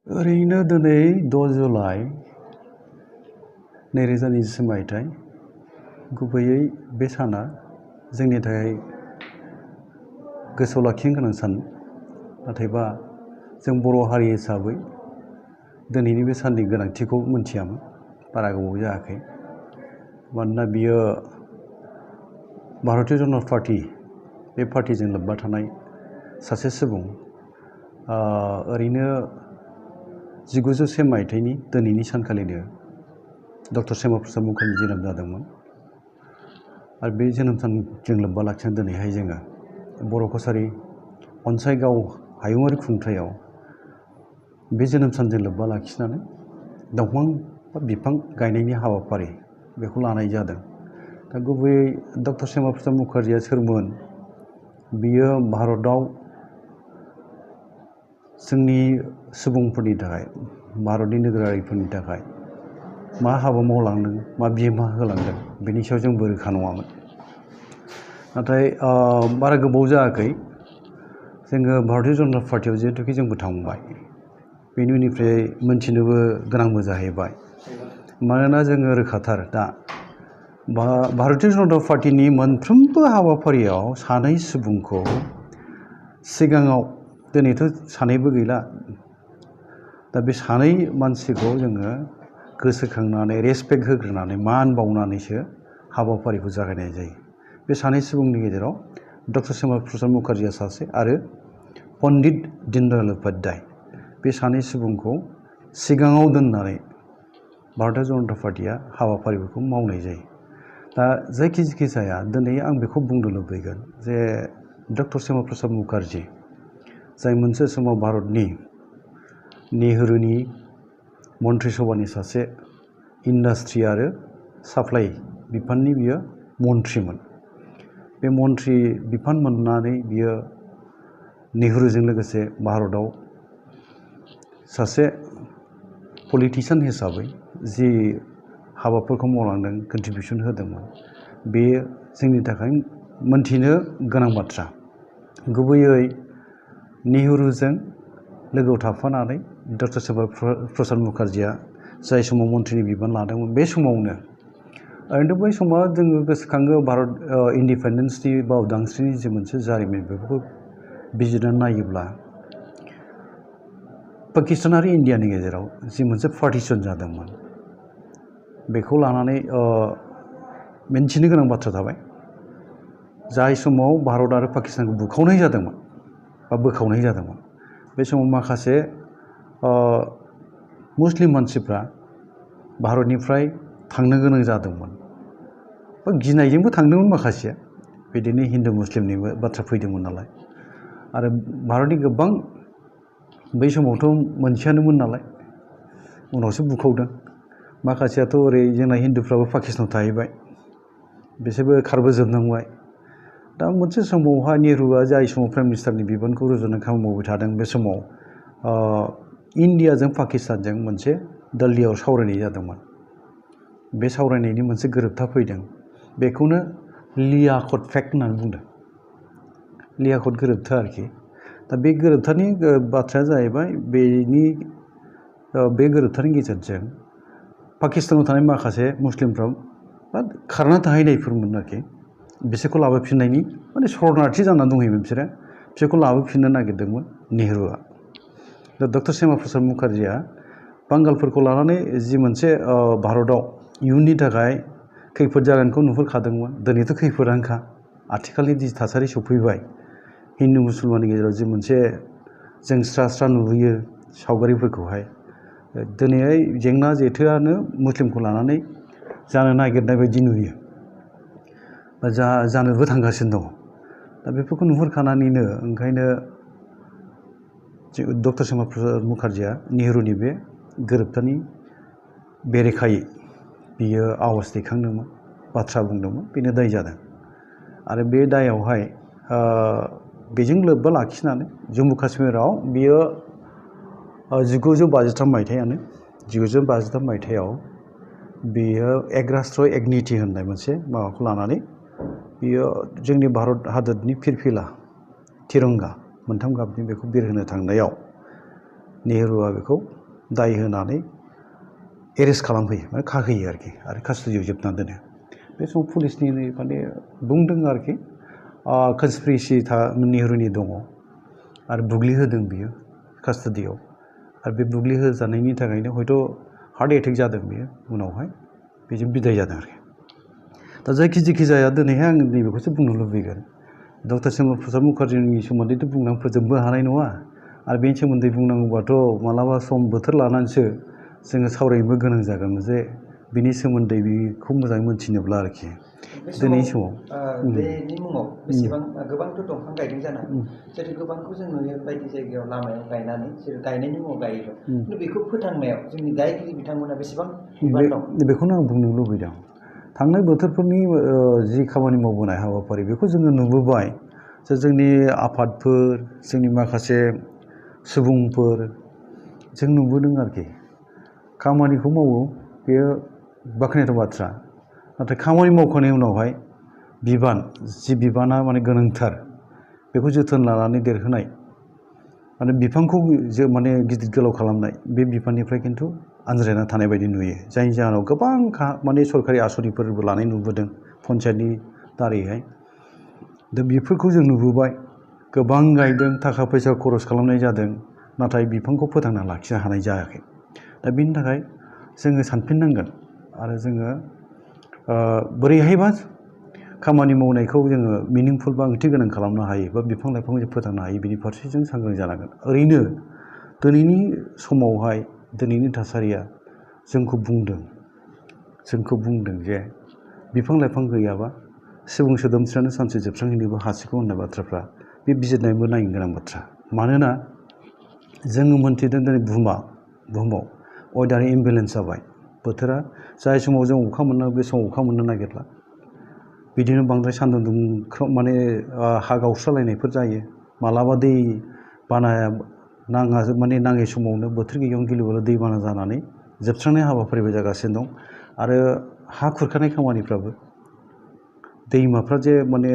ओरैनो दिनै 6 जुलाइ 2020 मायथाइ गुबैयै बे साना जोंनि थाखाय गोसोआव लाखिनो गोनां सान। नाथायबा जों बर' हारि हिसाबै दिनैनि बे साननि गोनांथिखौ मोनथियामोन, बारा गोबाव जायाखै। मानोना बियो भारतीय जनता पार्टी बे पार्टीजों लोब्बा थानाय सासे सुबुं ओरैनो 1901 मायथाइनि दिनैनि सानखालिनो डक्टर श्यामा प्रसाद मुखार्जी जोनोम जादोंमोन। आरो बे जोनोम सानजों लोब्बा लाखिनानै दिनैहाय जोङो बर' कसारी अनसाइगाव हायुङारि खुंथायाव बे जोनोम सानजों लोब्बा लाखिनानै दंफां बा बिफां गायनायनि हाबाफारि बेखौ लानाय जादों। दा गुबैयै डक्टर श्यामा प्रसाद मुखार्जीआ सोरमोन? बियो भारतआव जोंनि सुबुंफोरनि थाखाय, भारतनि नोगोरारिफोरनि थाखाय मा हाबा मावलांदों, मा बिहोमा होलांदों, बेनि सायाव जोंबो रोखा नङामोन। नाथाय बारा गोबाव जायाखै जोङो भारतीय जनता पार्टीयाव जिहेतुके जोंबो थांबाय, बेनि उननिफ्राय मोनथिनोबो गोनांबो जाहैबाय। मानोना जोङो रोखाथार दा भारतीय जनता पार्टीनि मोनफ्रोमबो हाबाफारियाव सानै सुबुंखौ सिगाङाव, दिनैथ' सानैबो गैला, दा बे सानै मानसिखौ जोङो गोसोखांनानै रेसपेक्ट होग्रोनानै मान बावनानैसो हाबाफारिखौ जागायनाय जायो। बे सानै सुबुंनि गेजेराव डक्टर श्यामा प्रसाद मुखार्जीआ सासे आरो पन्डित दीनदयाल उपाध्याय, बे सानै सुबुंखौ सिगाङाव दोननानै भारतीय जनता पार्टीया हाबाफारिफोरखौ मावनाय जायो। दा जायखि जाया दिनै आं बेखौ बुंनो लुबैगोन जे डक्टर श्यामा प्रसाद मुखार्जी, जाय मोनसे समाव भारतनि नेहरूनि मन्त्रि सभानि सासे इन्डास्ट्रि आरो साप्लाइ बिफाननि बियो मन्थ्रिमोन। बे मन्थ्रि बिफान मोननानै बियो नेहरूजों लोगोसे भारतआव सासे पलिटिशियान हिसाबै जि हाबाफोरखौ मावलांदों, कन्ट्रिबिउसन होदोंमोन, बेयो जोंनि थाखाय मोनथिनो गोनां बाथ्रा। गुबैयै नेहरूजों लोगोआव थाफानानै डक्टर श्यामा प्रसाद मुखार्जीआ जाय समाव मन्थ्रिनि बिबान लादोंमोन, बे समावनो ओरैनोथ' बै समाव जोङो गोसोखाङो भारत इन्डिपेन्डेन्सनि बा उदांस्रिनि जि मोनसे जारिमिन, बेफोरखौ बिजिरनानै नायोब्ला पाकिस्तान आरो इन्डियानि गेजेराव जि मोनसे पार्टिशन जादोंमोन, बेखौ लानानै मिन्थिनो गोनां बाथ्रा थाबाय। जाय समाव भारत आरो पाकिस्तानखौ बुखावनाय जादोंमोन बा बोखावनाय जादोंमोन, बे समाव माखासे मुस्लिम मानसिफ्रा भारतनिफ्राय थांनो गोनां जादोंमोन, बा गिनायजोंबो थांदोंमोन माखासेया, बिदिनो हिन्दु मुस्लिमनिबो बाथ्रा फैदोंमोन नालाय। आरो भारतनि गोबां, बै समावथ' मोनसेयानोमोन नालाय, उनावसो बुखावदों। माखासेयाथ' ओरै जोंना हिन्दुफ्राबो पाकिस्तानाव थाहैबाय, बिसोरबो खारबोजोबनांबाय। दा मोनसे समावहाय नेहरूआ जाय समाव प्राइम मिनिस्टारनि बिबानखौ रुजुनानै खामानि मावबाय थादों, बे समाव इन्डियाजों पाकिस्तानजों मोनसे दिल्लीयाव सावरायनाय जादोंमोन। बे सावरायनायनि मोनसे गोरोबथा फैदों, बेखौनो लियाकत पेक्ट होननानै बुंदों। लियाकत गोरोबथा आरोखि। दा बे गोरोबथानि बाथ्राया जाहैबाय, बे गोरोबथानि गेजेरजों पाकिस्तानाव थानाय माखासे मुस्लिमफ्रा बा खारना थाहैनायफोरमोन आरोखि, बिसोरखौ लाबोफिननायनि, माने शरणार्थी जानानै दंहैयोमोन बिसोरखौ लाबोफिननो नागिरदोंमोन नेहरूआ। दा डक्टर श्यामा प्रसाद मुखार्जीआ बांगालफोरखौ लानानै जि मोनसे भारतआव इयुननि थाखाय खैफोद जागोनखौ नुहुरखादोंमोन। दिनैथ' खैफोदानोखा, आथिखालनि जि थासारि सफैबाय, हिन्दु मुसलमाननि गेजेराव जि मोनसे जों स्रा नुहैयो सावगारिफोरखौहाय, दिनैहाय जेंना जेथोआनो मुस्लिमखौ लानानै जानो नागिरनाय बायदि नुयो, बा जानोबो थांगासिनो दङ। दा बेफोरखौ नुहुरखानानैनो ओंखायनो डक्टर श्यामा प्रसाद मुखार्जीआ नेहरूनि बे गोरोबथानि बेरेखायै बियो आवाज दैखांदोंमोन, बाथ्रा बुंदोंमोन, बेनो दाय जादों। आरो बे दायावहाय बेजों लोब्बा लाखिनानै जम्मु काश्मीराव बियो 1953 मायथाइयाव बियो एक राष्ट्र एक नीति होननाय मोनसे माबाखौ लानानै बियो जोंनि भारत हादरनि फिरफिला तिरंगा मोनथाम गाबनि बेखौ बिरहोनो थांनायाव नेहुरुआ बेखौ दाय होनानै एरेस्ट खालामफैयो माने खाहैयो आरोखि आरो कास्टडियाव जोबनानै दोनो बे समाव पुलिसनि माने बुंदों आरोखि कनस्पिरेसि नेहुरुनि दङ आरो बुग्लिहोदों बियो कास्टडियाव आरो बे बुग्लिहोजानायनि थाखायनो हयथ' हार्ट एटेक जादों बियो उनावहाय बेजों बिदाय जादों आरोखि दा जायखि जाया दिनैहाय आं नैबेखौसो बुंनो लुबैगोन डक्टर श्यामा प्रसाद मुखार्जीनि सोमोन्दैथ' बुंनानै फोजोबनो हानाय नङा आरो बेनि सोमोन्दै बुंनांगौबाथ' मालाबा सम बोथोर लानानैसो जोङो सावरायनोबो गोनां जागोन जे बिनि सोमोन्दै बेखौ मोजाङै मोनथिनोब्ला आरोखि दिनैनि समाव बेनि मुङाव बेसेबां गोबांथ' दंफां गायदों जानो हागौ जेरै गोबांखौ जों नुयो बायदि जायगायाव लामायाव गायनानै जेरै गायनायनि मुङाव गायोल' खिन्थु बेखौ फोथांनायाव जोंनि गायगिरि बिथांमोना बेसेबां बिबान दं बेखौनो आं बुंनो लुबैदों थांनाय बोथोरफोरनि जि खामानि मावबोनाय हाबाफारि बेखौ जोङो नुबोबाय जे जोंनि आफादफोर जोंनि माखासे सुबुंफोर जों नुबोदों आरोखि खामानिखौ मावो बेयो बाख्नायथाव बाथ्रा नाथाय खामानि मावखांनायनि उनावहाय जि बिबाना माने गोनांथार बेखौ जोथोन लानानै देरहोनाय माने बिफांखौ माने गिदिर गोलाव खालामनाय बे बिफाननिफ्राय खिन्थु आनज्रायना थानाय बायदि नुयो जायनि जाहोनाव गोबां माने सरकारि आसनिफोरबो लानाय नुबोदों पन्सायतनि दारैहाय दा बेफोरखौ जों नुबोबाय गोबां गायदों थाखा फैसा खरस खालामनाय जादों नाथाय बिफांखौ फोथांना लाखिनो हानाय जायाखै दा बिनि थाखाय जोङो सानफिननांगोन आरो जोङो बोरैहायबा खामानि मावनायखौ जोङो मिनिंफुल बा ओंथि गोनां खालामनो हायो बा बिफां लाइफांखौ जों फोथांनो हायो बिनि फारसे जों सांग्रां जानांगोन ओरैनो दिनैनि समावहाय दिनैनि थासारिया जोंखौ बुंदों जे बिफां लाइफां गैयाबा सुबुं सोदोमस्रियानो सानसे जोबस्रांहैनोबो हासिगौ होननाय बाथ्राफ्रा बे बिजिरनायबो नायनो गोनां बाथ्रा मानोना जोङो मोन्थिदों दिनै बुहुमाव वेदार इमबेलेन्स जाबाय बोथोरा जाय समाव जों अखा मोननो बे समाव अखा मोननो नागिरला बिदिनो बांद्राय सान्दुं माने हा गावस्रालायनायफोर जायो मालाबा दै बानाया माने नाङै समावनो बोथोर गैयैयावनो गिलु-बालु दैबाना जानानै जोबस्रांनाय हाबाफारिबो जागासिनो दं आरो हा खुरखानाय खामानिफ्राबो दैमाफ्रा जे माने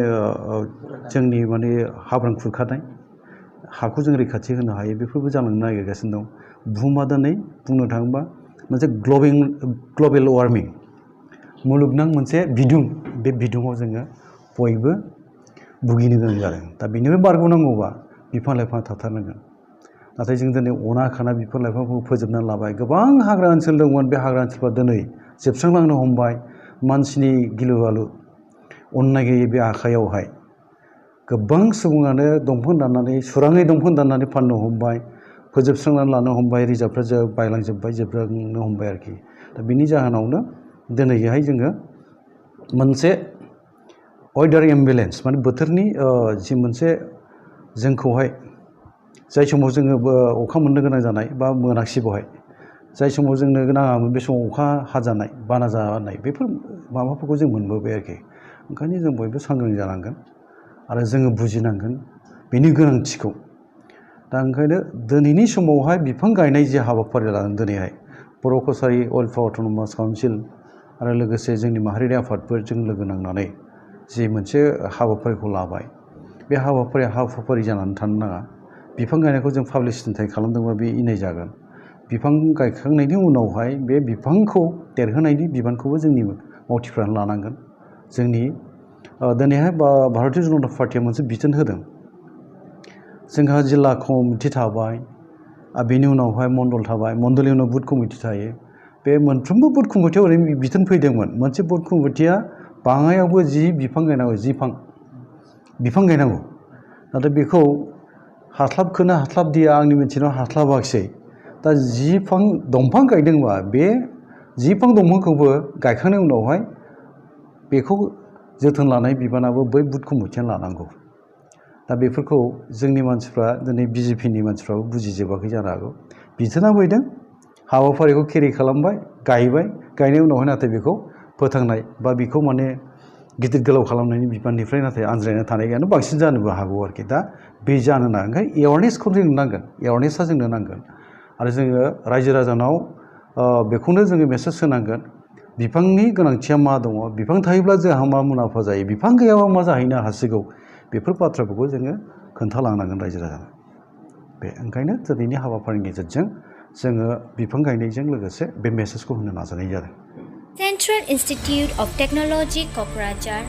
जोंनि माने हाब्रां खुरखानाय हाखौ जों रैखाथि होनो हायो बेफोरबो जालांनो नागिरगासिनो दं बुहुमा दिनै बुंनो थाङोबा मोनसे ग्लबेल वार्मिं मुलुगनां मोनसे बिदुं बे बिदुङाव जोङो बयबो भुगिनो गोनां जादों दा बेनिफ्राय बारग'नांगौबा बिफां लाइफां थाथारनांगोन नाथाय जों दिनै अना बिफां लाइफांखौ फोजोबनानै लाबाय गोबां हाग्रा ओनसोल दंमोन बे हाग्रा ओनसोलफ्रा दिनै जोबस्रांलांनो हमबाय मानसिनि गिलु-बालु अननाय गैयै बे आखाइयावहाय गोबां सुबुङानो दंफां दाननानै सुराङै दंफां दाननानै फाननो हमबाय फोजोबस्रांनानै लानो हमबाय रिजार्भफ्रा जोबस्रांनो हमबाय आरोखि दा बिनि जाहोनावनो दिनैहाय जोङो मोनसे वेदार इमबेलेन्स माने बोथोरनि जि मोनसे जोंखौहाय जाय समाव जोङो अखा मोननो गोनां जानाय बा मोनाखिसै बहाय जाय समाव जोंनो नाङामोन बे समाव अखा हाजानाय बाना जानाय बेफोर माबाफोरखौ जों मोनबोबाय आरोखि ओंखायनो जों बयबो सांग्रां जानांगोन आरो जोङो बुजिनांगोन बेनि गोनांथिखौ दा ओंखायनो दिनैनि समावहाय बिफां गायनाय जि हाबाफारि लादों दिनैहाय बर' कसारि अइलफा अट'नमास काउन्सिल आरो लोगोसे जोंनि माहारियारि आफादफोरजों लोगो नांनानै जि मोनसे हाबाफारिखौ लाबाय बे हाबाफारि जानानै थानो नाङा बिफां गायनायखौ जों पाब्लिसिटि खालामदोंबा बे इनाय जागोन बिफां गायखांनायनि उनावहाय बे बिफांखौ देरहोनायनि बिबानखौबो जोंनि मावथिफ्रानो लानांगोन जोंनि दिनैहाय भारतीय जनता पार्टिया मोनसे बिथोन होदों जोंहा जिल्ला कमिटि थाबाय बेनि उनावहाय मण्डल थाबाय मण्डलनि उनाव बुथ कमिटि थायो बे मोनफ्रोमबो बुथ कमिटियाव ओरैनो बिथोन फैदोंमोन मोनसे बुथ कमिटिया बाङायावबो 10 बिफां गायनांगौ 10 बिफां गायनांगौ नाथाय बेखौ हास्लाबदिया आंनि मिथिनायाव हास्लाबाखिसै दा 10 दंफां गायदोंबा बे 10 दंफांखौबो गायखांनायनि उनावहाय बेखौ जोथोन लानाय बिबानाबो बै बुथ कमिटियानो लानांगौ दा बेफोरखौ जोंनि मानसिफ्रा दिनै बिजेपिनि मानसिफ्राबो बुजिजोबाखै जानो हागौ बिथोना फैदों हाबाफारिखौ केरि खालामबाय गायनायनि उनावहाय नाथाय बेखौ फोथांनाय बा बेखौ माने गिदिर गोलाव खालामनायनि बिबाननिफ्राय नाथाय आनज्रायना थानायानो बांसिन जानोबो हागौ आरोखि दा बे जानो नाङा ओंखायनो एवारनेसखौ जोंनो नांगोन एवारनेसा जोंनो नांगोन आरो जोङो रायजो राजानाव बेखौनो जोङो मेसेज होनांगोन बिफांनि गोनांथिया मा दङ बिफां थायोब्ला जोंहा मा मुलाम्फा जायो बिफां गैयाबा मा जाहैनो हासिगौ बेफोर बाथ्राफोरखौ जोङो खोन्थालांनांगोन रायजो राजानो बे ओंखायनो दिनैनि हाबाफारिनि गेजेरजों जोङो बिफां गायनायजों लोगोसे बे मेसेजखौ होनो नाजानाय जादों. Central Institute of Technology Kokrajhar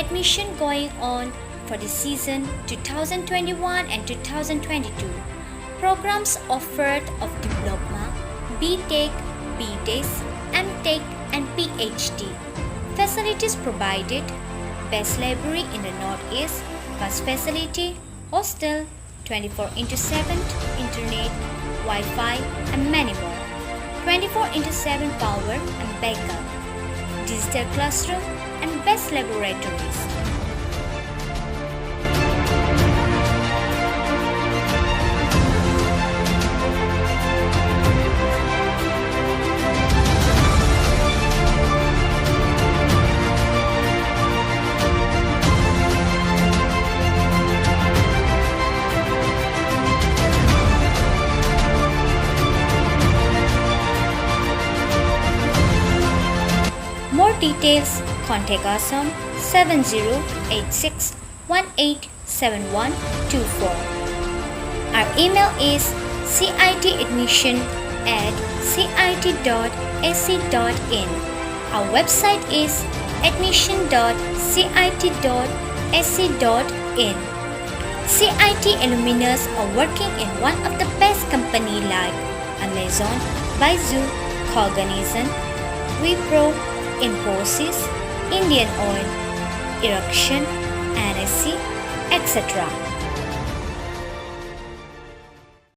admission going on for the season 2021 and 2022. Programs offered of Diploma, B.Tech, B.Tech, M.Tech and PhD. Facilities provided: best library in the Northeast, bus facility, hostel, 24/7 internet, Wi-Fi and many more. 24/7 power and backup, digital classroom and best laboratories. More details, contact us on 7086187124. Our email is citadmission@cit.ac.in. Our website is admission.cit.ac.in. CIT alumnus are working in one of the best companies like Amazon, Baidu, Cognizant, Wipro, Infosys, Indian Oil, Erection, NSC, etc.